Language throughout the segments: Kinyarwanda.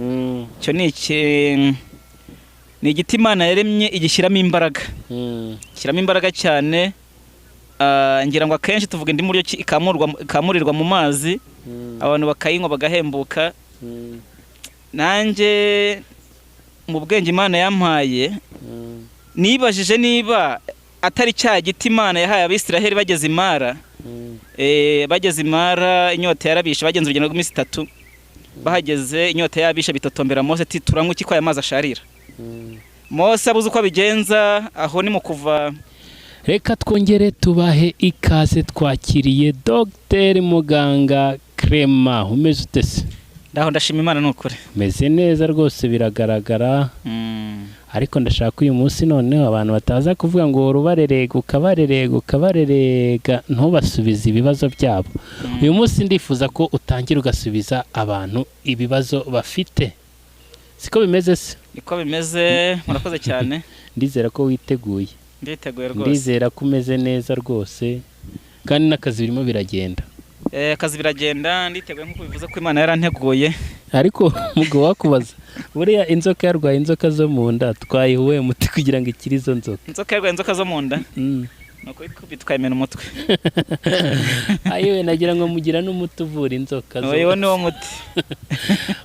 Icyo ni ni igiti Imana yaremye igishyiramo imbaraga, ishyiramo imbaraga cyane. Ngira ngo akenshi tuvuga indimu uburyo ki ikamurirwa mu mazi, abantu bakayinywa bagahembuka. Nanjye mu bwenge Imana yampaye nibajije niba atari cya giti Imana yahaye Abisiraheli bageze i Mara. Bageze i Mara inyota yarabishe, bagenze urugendo rw'iminsi 3, bahageze inyota yabishe bitotombera Mose ati turanywa iki ko aya mazi asharira? Mose abuze uko abigenza, aho ni mu kuva. Reka twongere tubahe ikaze, twakiriye Dr Muganga Clement. Umeze ute se? Ndaho, ndashima Imana ni ukuri. Umeze neza rwose, biragaragara. Ariko ndashaka uyu munsi noneho abantu bataza kuvuga ngo ubarerega ukabarerega ukabarerega ntubasubize ibibazo byabo. Uyu munsi ndifuza ko utangira ugasubiza abantu ibibazo bafite, siko bimeze se? Niko bimeze, murakoze cyane. Ndizera ko witeguye. Nditeguye rwose. Ndizera ko umeze neza rwose, kandi n'akazi birimo biragenda. Akazi biragenda, nditeguye nk'uko bivuze ko Imana yaranteguye. Ariko mugabo, wakubaza buriya inzoka yarwaye inzoka zo mu nda, twayiha umuti kugira ngo ikire izo nzoka? Inzoka yarwaye inzoka zo mu nda, ni ukuyikubita ukayimena umutwe. Ayiwe, nagira ngo mugira n'umuti uvura inzoka zo. Uyu ni wo muti.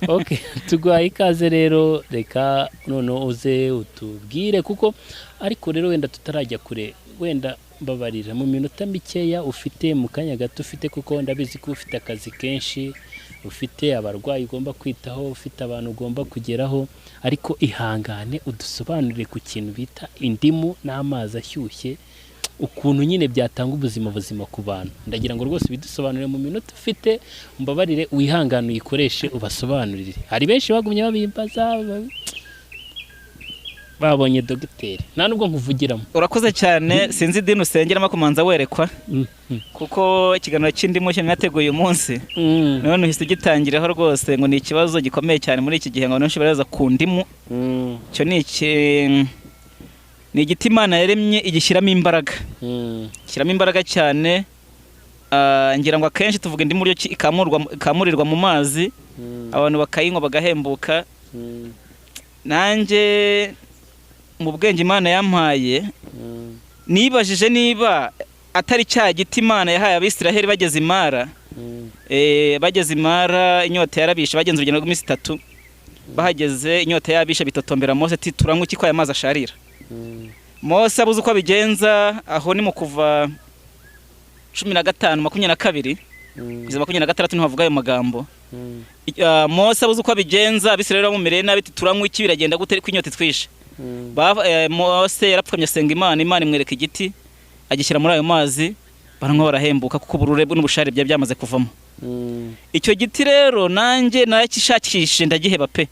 Ok, tuguhaye ikaze rero. Reka noneho uze utubwire, kuko ariko rero wenda tutarajya kure, wenda mbabarira mu minota mikeya ufite, mu kanya gato ufite, kuko ndabizi ko ufite akazi kenshi, ufite abarwayi ugomba kwitaho, ufite abantu ugomba kugeraho, ariko ihangane udusobanurire ku kintu bita indimu n'amazi ashyushye, ukuntu nyine byatanga ubuzima buzima ku bantu. Ndagira ngo rwose ubidusobanurire mu minota ufite, umbabarire wihangane uyikoreshe ubasobanurire. Hari benshi bagumye babimbaza babonye dogiteri, nta nubwo nkuvugiramo. Urakoze cyane. Sinzi idini usengeramo kumanza werekwa, kuko ikiganiro cy'indimu cyo mwateguye uyu munsi none uhise ugitangiraho rwose ngo ni ikibazo gikomeye cyane muri iki gihe, ngo abantu benshi baraza ku ndimu. Icyo ni igiti Imana yaremye igishyiramo imbaraga, ishyiramo imbaraga cyane. Ngira ngo akenshi tuvuga indimu uburyo ki ikamurirwa mu mazi, abantu bakayinywa bagahembuka. Nanjye mu bwenge Imana yampaye nibajije niba atari cya giti Imana yahaye Abisiraheli bageze i Mara. Bageze i Mara inyota yarabishe, bagenze urugendo rw'iminsi 3, bahageze inyota yabishe bitotombera Mose ati turanywa iki ko aya mazi asharira? Mose abuze uko abigenza, aho ni mu kuva 15:22 kugeza 26 niho havuga ayo magambo. Mose abuze uko abigenza, Abisirayeli bamumereye nabi ati turanywa iki, biragenda gute ko inyota itwishe? Mose yarapfukamye asenga Imana, Imana imwereka igiti, agishyira muri ayo mazi, baranywa barahembuka, kuko uburure n'ubushari byari byamaze kuvamo. Icyo giti rero nanjye narakishakishije ndagiheba pe,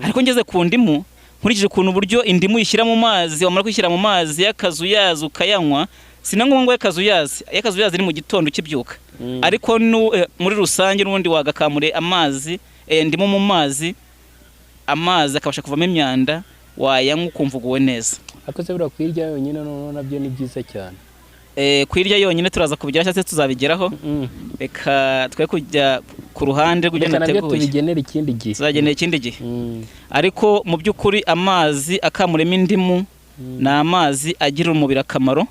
ariko ngeze ku ndimu, nkurikije ukuntu uburyo indimu uyishyira mu mazi, wamara kuyishyira mu mazi y'akazuyazi ukayanywa, si na ngombwa y'akazuyazi, y'akazuyazi ni mu gitondo ukibyuka, ariko muri rusange n'ubundi wagakamure amazi, indimu mu mazi, amazi akabasha kuvamo imyanda, wayanywa ukumva uguwe neza. Ariko se buriya kuyirya yonyine noneho nabyo ni byiza cyane? Kuyirya yonyine turaza kubigeraho cyangwa se tuzabigeraho. Reka twe kujya ku ruhande rw'ibyo Reka nabyo nateguye. tubigenere ikindi gihe. Tuzagenera ikindi gihe. Ariko mu by'ukuri amazi akamuremo indimu ni amazi agirira umubiri akamaro,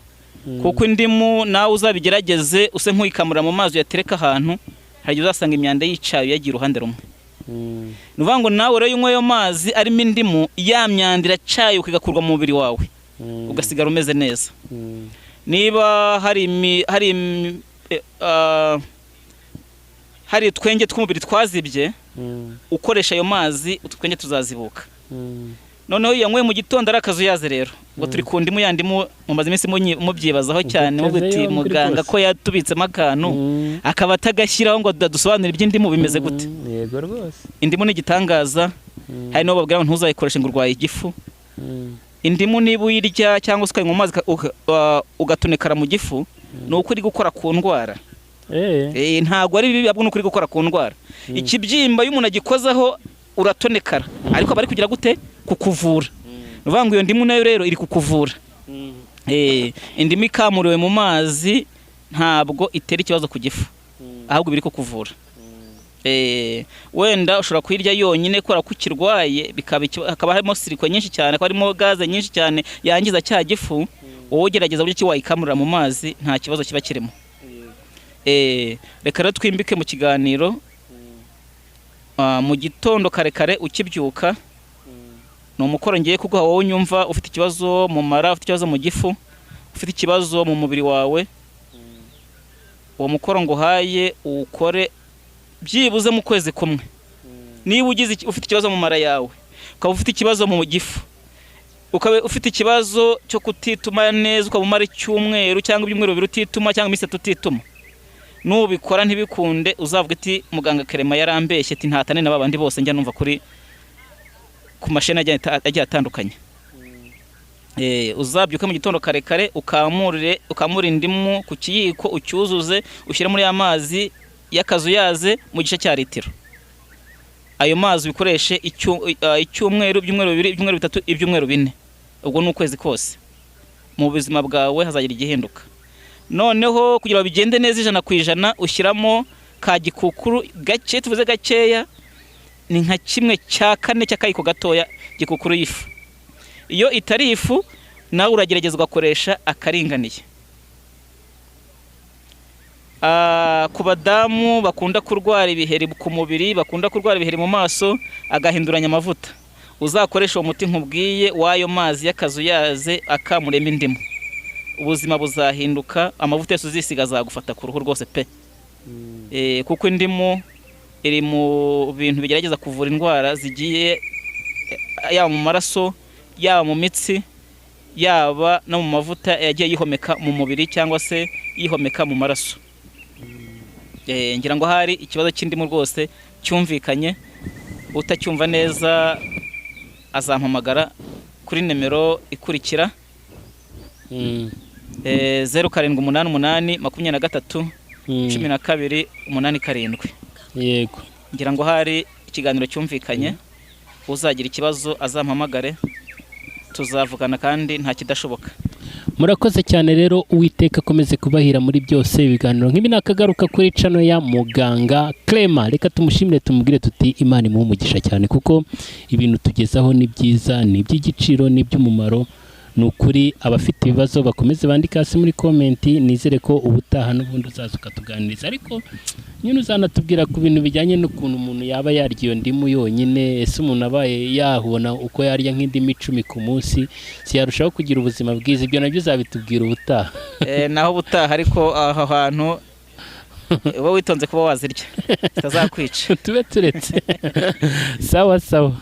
kuko indimu nawe uzabigerageze use nk'uyikamura mu mazi uyatereka ahantu, hari igihe uzasanga imyanda yicaye yagiye uruhande rumwe. Ni ukuvuga ngo nawe rero iyo unywa ayo mazi arimo indimu, ya myanda iracayuka igakurwa mu mubiri wawe, ugasigara umeze neza. Niba hari utwenge tw'umubiri twazibye, ukoresha ayo mazi utwo twenge tuzazibuka. Noneho iyo yanyweye mu gitondo ari akazuyaze rero, ngo turi ku ndimu, ya ndimu mumaze iminsi mubyibazaho cyane, muvuga Duteze uti yombi muganga rwose. ko yatubitsemo akantu akaba atagashyiraho ngo adusobanurire iby'indimu bimeze gute? Yego rwose. Indimu ni igitangaza. Hari n'abo babwira ngo ntuzayikoreshe ngo urwaye igifu. Indimu niba uyirya cyangwa se ukayinywa mu mazi ugatonekara mu gifu, ni uko iri gukora ku ndwara. Ntabwo ari bibi, ahubwo ni uko iri gukora ku ndwara. Ikibyimba iyo umuntu agikozeho uratonekara, ariko aba ari kugira gute? Kukuvura. Ni ukuvuga ngo iyo ndimu nayo rero iri kukuvura. Indimu ikamuriwe mu mazi ntabwo itera ikibazo ku gifu, ahubwo iba iri kukuvura. Wenda ushobora kuyirya yonyine kubera ko ukirwaye, hakaba harimo siriko nyinshi cyane, hakaba harimo gaze nyinshi cyane yangiza cya gifu. Wowe ugerageza uburyo ki wayikamurira mu mazi, nta kibazo kiba kirimo. Reka rero twimbike mu kiganiro. Mu gitondo kare kare ukibyuka, ni umukoro ngiye kuguha wowe unyumva ufite ikibazo mu mara, ufite ikibazo mu gifu, ufite ikibazo mu mubiri wawe. Uwo mukoro nguhaye uwukore byibuze mu kwezi kumwe. Niba ugize ufite ikibazo mu mara yawe, ukaba ufite ikibazo mu gifu, ukaba ufite ikibazo cyo kutituma neza, ukaba umara icyumweru cyangwa ibyumweru 2 utituma, cyangwa iminsi 3 utituma, nubikora ntibikunde, uzavuga ati: "Muganga Clement yarambeshye," ati: "Ntatane na babandi bose njya numva kuri ku masheni agiye atandukanye." Uzabyuke mu gitondo kare kare, ukamure indimu ku kiyiko, ucyuzuze, ushyire muri ya mazi y'akazuyaze mu gice cya litiro. Ayo mazi ubikoreshe icyumweru, ibyumweru 2, ibyumweru 3, ibyumweru 4, ubwo ni ukwezi kose. Mu buzima bwawe hazagira igihinduka. Noneho kugira ngo bigende neza 100%, ushyiramo ka gikukuru gake. Tuvuze gakeya ni nka 1/4 cy'akayiko gatoya gikukuru y'ifu. Iyo itari ifu, nawe uragerageza ugakoresha akaringaniye. Ku badamu bakunda kurwara ibiheri ku mubiri, bakunda kurwara ibiheri mu maso, agahinduranya amavuta, uzakoresha uwo muti nkubwiye w'ayo mazi y'akazuyaze akamuremo indimu, ubuzima buzahinduka. Amavuta yose uzisiga azagufata ku ruhu rwose pe. Kuko indimu iri mu bintu bigerageza kuvura indwara zigiye yaba mu maraso, yaba mu mitsi, yaba no mu mavuta yagiye yihomeka mu mubiri cyangwa se yihomeka mu maraso. Ngira ngo hari ikibazo cy'indimu rwose cyumvikanye. Utacyumva neza azampamagara kuri nimero ikurikira: 0788 23 12 87. Ngira ngo hari ikiganiro cyumvikanye. Uzagira ikibazo azampamagare, tuzavugana kandi nta kidashoboka. Murakoze cyane rero, Uwiteka akomeze kubahira muri byose. Ibiganiro nk'ibi nakagaruka kuri channel ya Muganga Clement. Reka tumushimire, tumubwire tuti: "Imana imuhe umugisha cyane," kuko ibintu tugezaho ni byiza, ni iby'igiciro, ni iby'umumaro. Ni ukuri, abafite ibibazo bakomeze bandike hasi muri comment. Nizere ko ubutaha n'ubundi uzaza ukatuganiriza, ariko nyine uzanatubwira ku bintu bijyanye n'ukuntu umuntu yaba yarya iyo ndimu yonyine. Ese umuntu abaye yabona uko yarya nk'indimu 10 ku munsi, si yarushaho kugira ubuzima bwiza? Ibyo nabyo uzabitubwira ubutaha. Naho ubutaha, ariko aho hantu uba witonze kuba wazirya zitazakwica. Tube turetse. Sawa sawa.